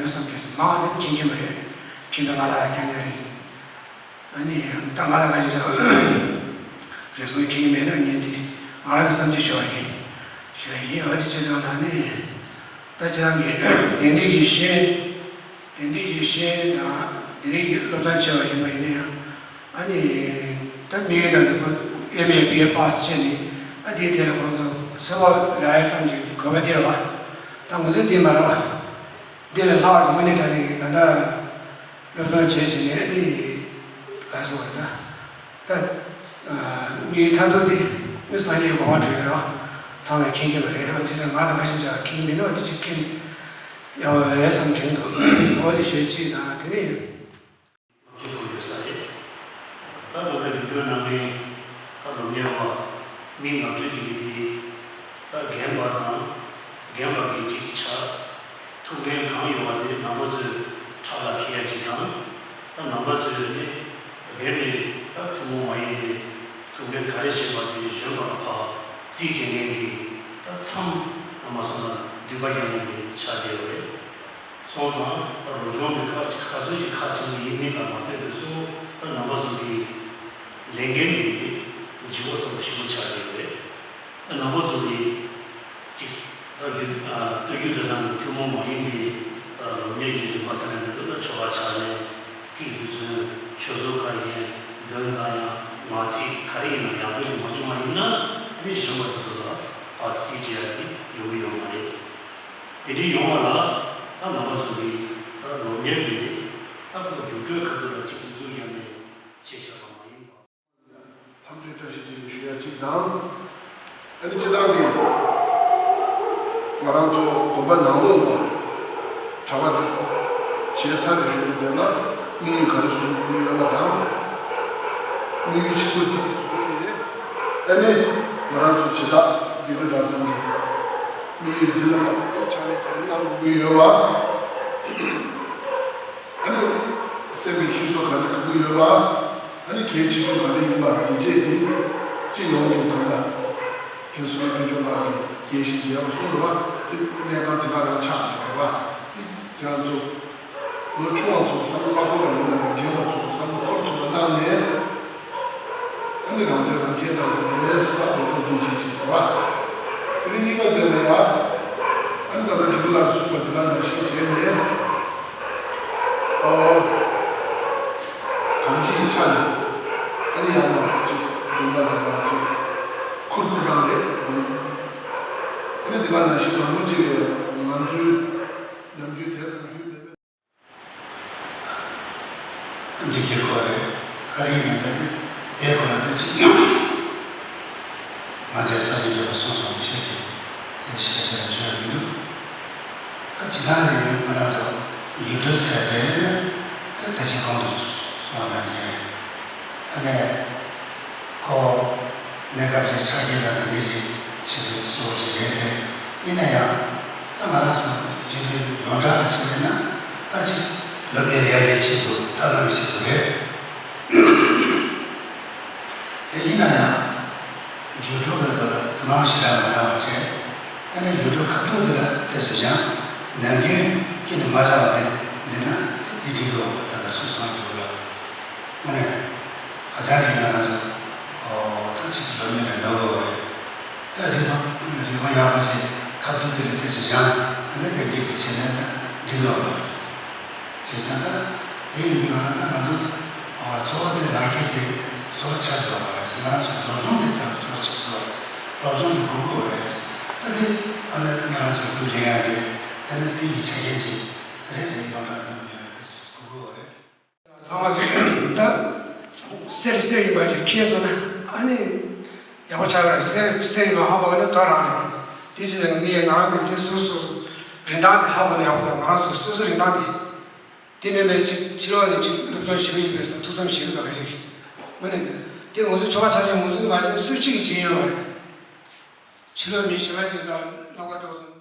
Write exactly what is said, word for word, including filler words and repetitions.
བསམ་གྱི་མ་དེ་མཁྱེན་གྱི་མ་རེད། ཁྱེད་ཚོ་ང་ལ་མཁྱེན་གྱི་རེད། ཨ་ནི་ད་ང་ལ་ང་ཅིག་ཅང་རེ་ཟུང་མཁྱེན་གྱི་མེད་ན་ངས་འདི་ང་རང་གི་བསམ་ཚུལ་ཞུ་བ་ཡིན། ཞུ་བ་ཡིན། འོ་དེ་བྱས་ཙང་ད་ནི་ད་ཁྱེད་རང་གི་དེང་དུས་ཀྱི་ཤེས་དེང་དུས་ཀྱི་ཤེས་དང་དེ་རིང་གི་སློབ་སྦྱོང་བྱས་པ་ཡིན་པ་ཡིན་ན་ཡང་ཨ་ནི་ད་དམིགས་ཡུལ་དང་འདི་ཁོ་ཨེམ་ཨེ་བི་ཨེ་པཱ་སི་བྱས་ནས་ཨ་དེའི་ཐད་ལ་ཁོང་ཚོ་ཚོད་དཔག་རག་ཡ་ཙམ་གྱི་དགོས་པ་འདི་རེད་བ། ད་ང་ཚོའི་འདི་མ་རེད་བ། འདི་ལས་ལྷག་ཙམ་དངོས་གནས་དྲང་གནས་ཀྱི་ད་ལྟ་སློབ་སྦྱོང་བྱས་བྱས་ནས་ཨ་ནི་ག་རེ་ཟེར་དགོས་རེད་ད། ད་དམིགས་ཡུལ་མཐའ་མཇུག་དེ་ནི་སངས་རྒྱས་གོ་འཕང་འགྲོ་ཡ་རེད་བ། ཚང་མས་མཁྱེན་གྱི་མ་རེད་བ། དེ་ཚོ་ང་དང་ང་གཞན་ཅག་མཁྱེན་གྱི་མེད་ན་བ། དེ་ཅིག་མཁྱེན་ཡག་པོ་རེད་བསམ་དྲན་འདུག་འོ་དེ་ཞུ་གཅིག་དང་དེ་ནས། ལོ་རྒྱུས་ཡོད་ས་རེད། ད་ལྟ་ད་ཡུལ་སྐྱོང་གནང་མཁན་ད་ལོ་ཉེར་བ་མི་ལྔ་བཅུ་ཅིག་གིས་དེ་ད་རྒན་པ་དང་རྒན་པ་གི་ཅིག་ཆ་ཐུགས་འགན་གང་ཡོད་པ་དེ་རྣམ་པ་ཚོས་ཁྲག་ལ་འཁེལ་ཡ་ཅིག་དང་། ད་རྣམ་པ་ཚོས་ནི་རྒན་པའི་ད་ཐུན་མོང་མ་ཡིན་པའི་ཐུགས་འགན་ག་རེ་བཞེས་པ་དེ་གཞོན་པ་ལ་ཕར་རྩིས་སྤྲད་མཁན་གྱི་ད་མཚམས་ཨ་མ་སོང་ན་འདུས་པ་རྒྱག་མཁན་གྱི་ཆ་དེ་ཡོད་རེད། སོང་ཙང་ད་རོགས་སྐྱོར་དེ་ཁག་ཁག་ཚོད་ཀྱི་ཁག་ཅིག་ཡིན་མིན་དང་མ་ལྟོས་པའི་གཙོ་བོ་ད་རྣམ་པ་ཚོ་གི་ལས་འགན་དེ་ལྗིད་ཁོག་ཚ་པོ་ཞེ་པོ་ཆགས་ཡོད་རེད། ད་རྣམ་པ་ཚོ་གི་ཅིག་ད་རྒྱུ་ལྟོ་རྒྱུ་འདྲ་ཐང་གི་ཐུན་མོང་མ་ཡིན་པའི་ད་ལོ་མི་རེ་ཡིན་དུ་མ་ཟེར་ནས་འདི་ད་ཆོ་ག་ཆགས་ནས་ཐིག་རྡུལ་ཚོན་ཆོས་ཚོགས་ཁ་ཡན་འདོན་དང་ཡང་ངག་ཚིག་ག་རེ་ཡིན་ན་ཡག་པོ་ཞིག་མ་བྱུང་བ་ཡིན་ན་ཨ་ནི་གཞོན་པ་དེ་ཚོ་ལ་ཕར་རྩིས་སྤྲད་ཡ་དེ་ཡོང་གི་ཡོད་མ་རེད། དེ་འདྲའི་ཡོང་བ་ལ་ད་རྣམ་པ་ཚོ་གིས་ད་ལོ་ཉེར་གྱི་ད་ཁོ་རྒྱུགས་སྤྲོད་ཁ་ཐུག་ལ་གཅིག་གིས་ཚུར་ཡང་ནས་ཆེ་བཞག་པ་མ་ཡིན་པ། འཚམས་འདྲི་བཀྲ་ཤིས་བདེ་ལེགས་ཞུ་ཡ་གཅིག་དང་། ཨ་ནི་སྤྱིར་བཏང་གི་ང་རང་ཚོ་དགོན་པ་ནང་ལོགས་ལ་གྲྭ་པ་དེ་བྱས་ཚར་བའི་གཞུག་གུ་དེ་ལ་དམིགས་ཡུལ་ག་རེ་བཟུང་དགོས་ཡོད་པ་དང་། དམིགས་ཡུལ་ཆེན་པོ་འདི་བཟུང་ནས་ཨ་ནི་ང་རང་ཚོ་བྱེ་བྲག་དགེ་འདུན་གྲྭ་ཚང་གི་དམིགས་ཡུལ་འདི་ལ་ཕྱག་ལས་ག་རེ་གནང་དགོས་ཀྱི་ཡོད་པ། ཨ་ནི་སེམས་ཀྱི་འཁྱེར་སོ་ག་ཚོད་ག་དགོས་ཡོད་པ། ཨ་ནི་གལ་ཆེ་ཤོས་ག་རེ་ཡིན་པ་འདི་བཅས་ཏེ་སྤྱི་ཡོངས་ཀྱི་ད་ལྟ་མཁན་ཟུར་པ་དཔལ་འབྱོར་ལགས་ཀྱིས་རྒྱས་བཤད་མཛད་པ་སོགས་རེད་པ། དེ་གནས་སྟངས་དེ་ག་རང་ཆགས་ཡོད་རེད་པ། དེ་ཁྱེད་རང་ཚོ་ལོ་ཆུང་བ་ཚོ་བསམ་བློ་མ་འཁོར་བ་ཡིན་ན་ཡང་རྒན་པ་ཚོ་བསམ་བློ་འཁོར་ཐུབ་པ་གནང་ནས། ཨ་ནི་རང་འདོད་རང་སྐྱེས་དང་རང་འདོད་ཟེར་བ་རྡོག་རྡོག་འདི་བྱེད་ཅིག་རེད་པ། དེ་རིང་གཉིས་པ་དེ་ལ་ཡ། ཨ་ནི་ད་ལྟ་དྲིལ་བུ་ལགས་གསུངས་པ་དེ་ལ་ནང་བཞིན་བྱས་ནས། ཨོ། གང་ཅིའི་ཆ་ནས། ཨ་ནི་ཡང་ན་ཅིག་དགོན་པ་དང་ཅིག་ཁུར་ཁུར་བཏང་རེད། ཨ་ནི་དེ་ག་ནང་བཞིན་མང་པོ་ཅིག་ང་ཚོའི་ནམ་རྒྱུན་དེ་ཙམ་ཞུས་མེད་པས། འདི་གའི་སྐོར་རེད། ག་རེ་ཡིན་ན་ད་དེ་དེའི་སྐོར་ལ་ད་ཅིག་ང་ཚོའི་ས་ཆ་ཡོད་པ་སོང་སོང་ཆེད་དུ་ཤེས་བྱ་ཞུ་ཡ་མི་འདུག་ད་ཇི་ལྟར་ཡིན་ང་རང་ཚོ་ཡུལ་གྲུ་ཟེར་བས་ད་ཅི་གོང་དུ་སོང་བ་ནང་བཞིན་རེད། ཨ་ནི། ཁོ་གནས་སྐབས་ཀྱི་ཆ་རྐྱེན་དང་ལྡན་པའི་ཕྱིས་སུ་གཙོ་བོ་ཞིག་རེད་དེ། ཡིན་ན་ཡང་ད་ང་རང་ཚོ་རྒྱུན་དུ་ཡོངས་གྲགས་ལ་བྱས་པས་ན་ད་ཅིག་སློབ་གཉེར་ཡར་རྒྱས་ཆེད་དུ་ཐབས་ལམ་ཆེད་དུ་རེད། དེ་ཡིན་ན་ཡང་རྒྱུན་དུ་གི་འདི་ལ་མང་ཞེ་དྲག་མ་གནང་བ་བྱས། ཨ་ནི་ཡུལ་གྲུ་ཁ་ཐུག་འདི་ལ་བལྟས་ཚོད་ཀྱང་ནམ་རྒྱུན་ཁྱོན་ནས་མ་བྱ་བ་དེ་འདི་ན་དེ་འགྲིག་འདུག་ད་ལྟ་སུ་སོང་གི་འདུག་ལ། ཨ་ནི། ཧ་ཅང་གི་ང་རང་ཚོ་ད་ཅིག་སློབ་གཉེར་ལ་འགྲོ་དགོས་པ་རེད། ད་རིག་པ་རིག་པ་ཡག་པོ་ཞིག་ཁ་ཐུག་དེ་ལ་དེ་ཞིག་སྦྱང་ཨ་ནི་དེ་འགྲིག་གི་བྱས་ནས་ད་འགྲིག་ལོ་བ་རེད། བྱས་ཙང་ད་དེ་ཡིན་ང་རང་ད་ང་ཚོ་འཚོ་བ་དེ་ལག་ཁྱེར་དེ་གཙོ་བོ་ཆགས་འགྲོ་བ་རེད། ང་རང་ཚོ་སློབ་སྦྱོང་དེ་ཚང་གཙོ་བོ་ཆགས་འགྲོ་བ་རེད། སློབ་སྦྱོང་དེ་དགོས་དགོས་རེད། ད་དེ་ཨ་ནི་ང་རང་ཚོ་ཁུལ་ལེན་ཡ་དེ་ཨ་ནི་དེ་ཡི་ཆ་རྐྱེན་ཅིག་རེད་རེད། ཡོངས་གྲགས་དེ་མི་ལ་དེ་དགོས་དགོས་རེད། ཚང་མ་གིས་ད་གསེར་གསེར་ཡིན་པ་ཞིག་མཁྱེན་སོང་ན་ཨ་ནི་ཡག་པོ་ཆགས་ཡོད་རེད། གསེར་གསེར་ཡིན་པ་ཧ་གོ་ན་དོ་རང་རེད། དེ་ཕྱིར་ངས་ང་རང་གི་དེ་སོ་སོ་སོ་རིན་ཐང་དེ་ཧ་གོ་ན་ཡག་པོ་འདུག་ང་རང་ཚོ་སོ་སོ་རིན་ཐང་དེ་དེ་མིན་པའི་ཕྱི་ཕྱི་ལོགས་ནས་ཅིག་སློབ་སྦྱོང་ཞིབ་ཞིབ་བྱས་ཐུགས་བསམ་ཞིབ་འདུག་ག་རེད། དངོས་གནས་དེ་དེ་ང་ཚོའི་ཆོ་ག་ཆ་ནས་ང་ཚོ་གི་བར་ཆད་སུ་གཅིག་གིས་བྱེད་ཡོད་མ་རེད། ཕྱི་ལོགས་མི་ཞིག་ལ་ཅིག་ཙམ་ལབ་ག་འགྲོ་སོང་།